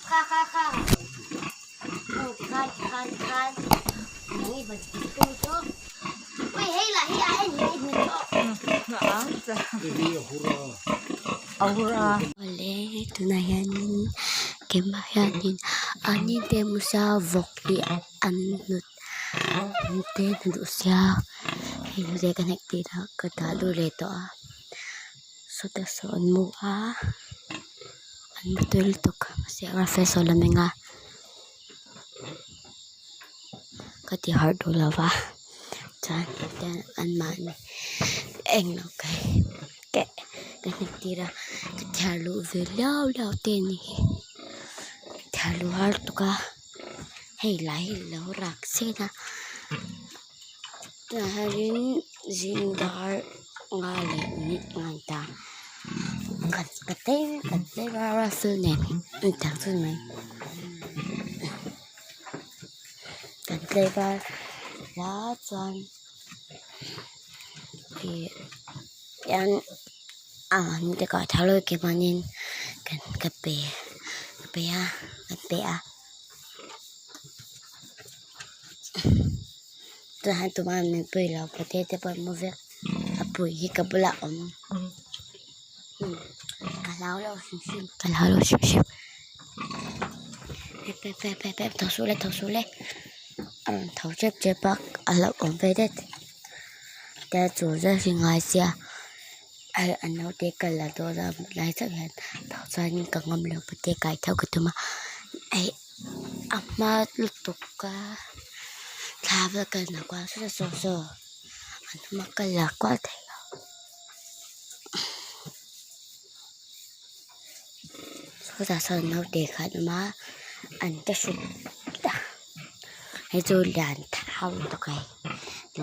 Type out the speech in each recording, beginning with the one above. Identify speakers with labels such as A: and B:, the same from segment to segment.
A: Kha kha kha aw tikhan tikhan tikhan nang i ban tih tum chu ui hei lah hi a en hi hmu tawh Awle tunah hianin keimah hianin an in te hmusa vawk hi an hnut te hnu duh sia hei hnute ka hnek tir a ka dah lut leh tawh a sawta saw an mu a an mu tui lutuk mahse a face a la meng a ka ti harh duh lo va chuan tian anmahni englo ka ka hnek tir a ka thiar luh ve liau liau te a ni hi thiar luh har lutuk a hei lai hi lo rak chen a tunah hianin zing dar nga leh minute nga a ni ta ka tlem ka tlem a russel nen a ni tak chu ni mai kan tlem a la chuan ih hian a hnute kah thar lawk em anin kan ka pe ka pe a kan pe a tunah hian tumah min pui lo pate te pawh an mu vek a pui hi ka bulah a awm ka hlau lo hrim hrim ka hlau lo hrim hrim pep pep pep pep tho suh le tho suh le a rawn tho tep tep a a hlauhawm ve det tia chu zet hi ngai sia hei an naute kal la dawn a lai chiah hian tah chuanin ka ngam lo pate kai tho ka tum a hei a hma lutuk a thla vel ka la kual saw saw saw an hma ka la kual thei lo sawtah sawn naute kha an awm a an ta hrilh a hei chu lian thau lutuk a hei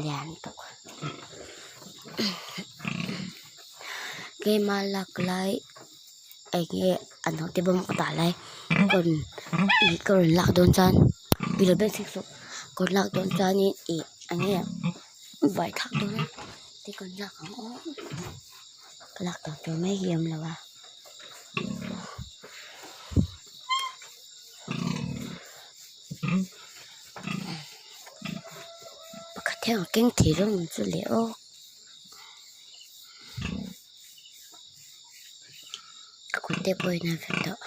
A: lian lutuk keima lak lai eng nge an naute bawm ka dah lai ka rawn ih ka rawn lak dawn chuan ilo beng chhek suh ka rawn lak dawn chuanin ih eng nge vai thak dawn a te ka rawn lak ang aw ka lak dan tur mai hi a awm lo a. Pakhat hian a keng thei dawn ang chu le aw ka kut te pawh in a vek tawh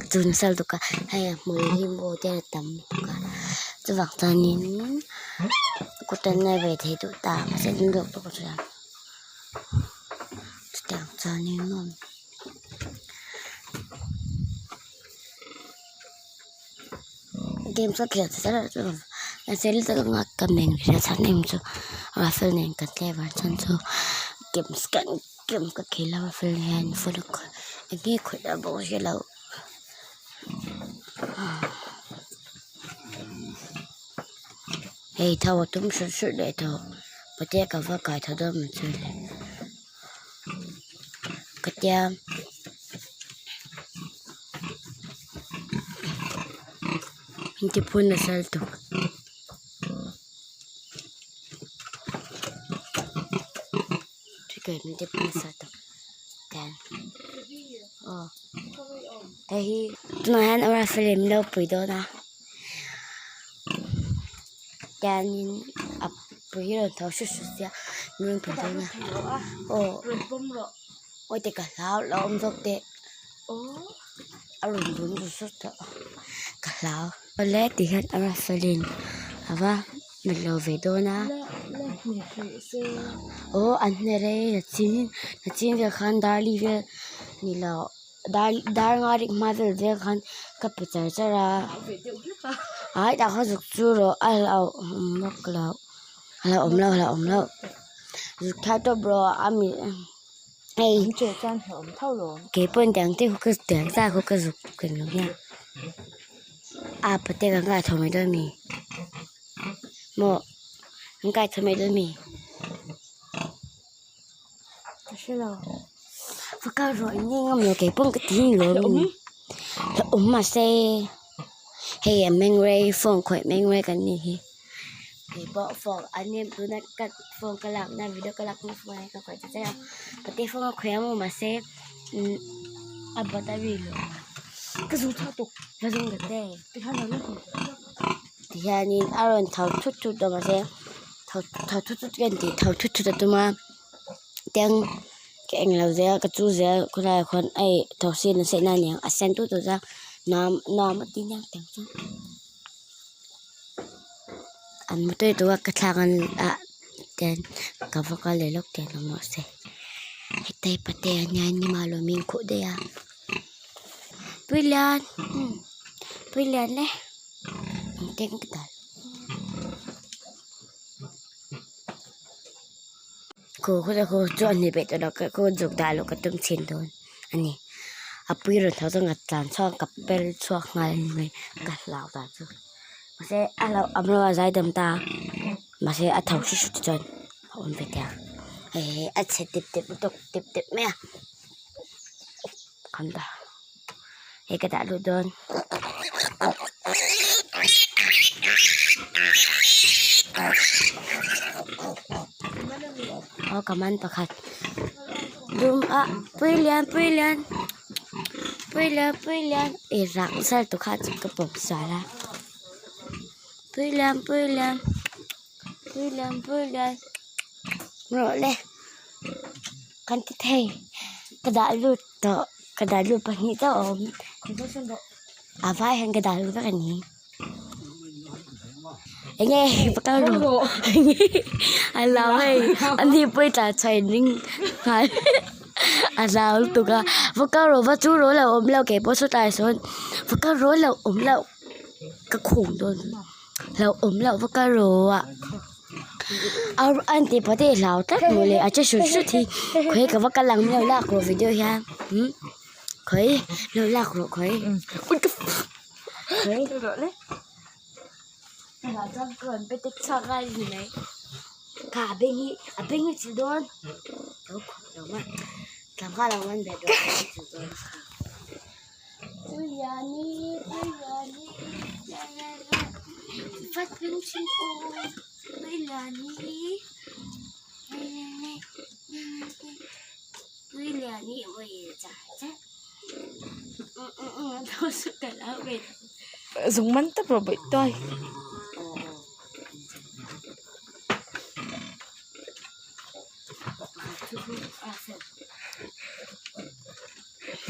A: chu nasa lutuk a hei a hmui hi maw te a tam lutuk a chuvang chuanin kut an nei ve thei duh ta mahse an duh bawk chuan chutiang chuanin maw. Game chu a khel ta zel chu mahse lutuk anga ka men hria chhan em chu Russell nen kan tlaivar chhan chu games kan game ka khel a Russell hian phone a khawih eng nge khawih a bawk hre lo hei tho a tum hrilh hrilh leh tawh patea ka va kai tho dawn maw chu le ka tia. Inti phun nasa lutuk. Inti phun nasa lutuk ten aw hei hi tunah hian a film lo pui dawn a tianin a pui rawn tho hru hru sia min rawn pui dawn a aw aw te ka hlau lo awm zawk teh a rawn bun ru sawt tawh ka hlau awle ti hian a ruffle in a va mit lo ve dawn a aw an hne rei a chin a chin vel khan darli vel ni lo dar dar nga rik hma vel vel khan ka pe char char a ai tah khan zuk chu rawh a hlauhawm vak loh a hlauhawm loh a hlauhawm loh zuk thar tawp rawh a mi hei keipawh tiang te ka tiang zat kha ka zuk thei lo hian a pate kan kai tho mai dawn a mi maw an kai tho mai dawn a mi. Ka hre lo va kal rawh eng nge ngam lo kei pawn ka ti ni lo mi la awm mahse hei a meng rei phone khawih meng rei kan nih hi kei pawh phone an nia tuna ka phone ka lakna video ka lakna phone hi ka khawih ta chiah a pate phone ka khawih a maw mahse a battery lo.
B: Ka zu tha tuk.
A: Ka zu ta te. Tihianin a rawn tho thut thut a mahse tho tho thut thut ka intih tho thut thut a tum a tiang ka eng lo zel ka chu zel khawlaiah khuan hei thosi an sehna a niang a sen tut tut a nuam nuam a ti nia tiang chuan an mu tawih tawh a ka thlak an ah ten ka va kal leh lawk teh ang mahse hetah hi patea nia nima lawm in khuh daih a Puilian Puilian le engtin ka dal khu khu khu chu a hnih peih tawh lo khu zuk dah loh ka tum chhin dawn a ni a pui rawn tho chuan ka tlan chhuak ka per chhuak nghal a ni mai ka hlau dan chu mahse a hlauh awm lo a zai dam ta mahse a tho hru hru te chuan a awm ve thei a hei hi a chhe tip tep lutuk tip tep mai a. Hei ka dah lut dawn. Aw ka man pakhat. Dum a pui lian pui lian pui lian pui lian i rak sal tu kha chu ka pawm sual a. Pui lian pui lian pui lian pui lian rawh le. Kan ti thei ka dah lut tawh ka dah lut pahnih chauh a awm a vai hian ka dah lut vek a ni enge va kal rawh a hlau hei a ni pawh i tlan chhuah in ring nghal a hlau lutuk a va kal rawh va chu rawh lo awm lo keipawh sawtlai ah sawn va kal rawh lo awm loh ka khum dawn lo awm loh va kal rawh a. An tih pawh te hi hlau tlat mawle a che hrut hrut hi khawi ka va kal ang min lo lak rawh video hian umm khawi min lo lak rawh khawi khawi kha a beng hi a beng hi chilh dawn lo khawp lo mai tlangval ang man bet rawh chilh dawn.
B: Zung man tawp rawh bawih tuai.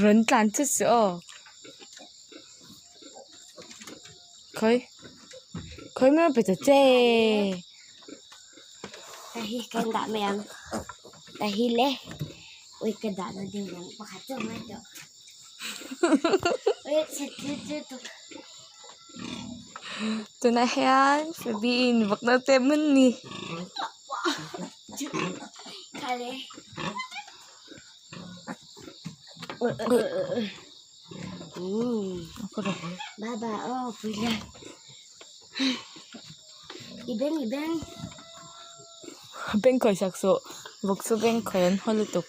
B: Rawn tlan chu suh aw khawi khawi mai pe ta che
A: ta hi ka dah mai ang ta hi le ui ka dah na ding ang pakhat chu mai tawh ui chhe chu chu tuk
B: tunah hian Fabi in vawk naute hmun ni.
A: Khale. Baba oh puila. I beng i beng.
B: Beng khawi sak suh vawk chu beng khawi an haw lutuk.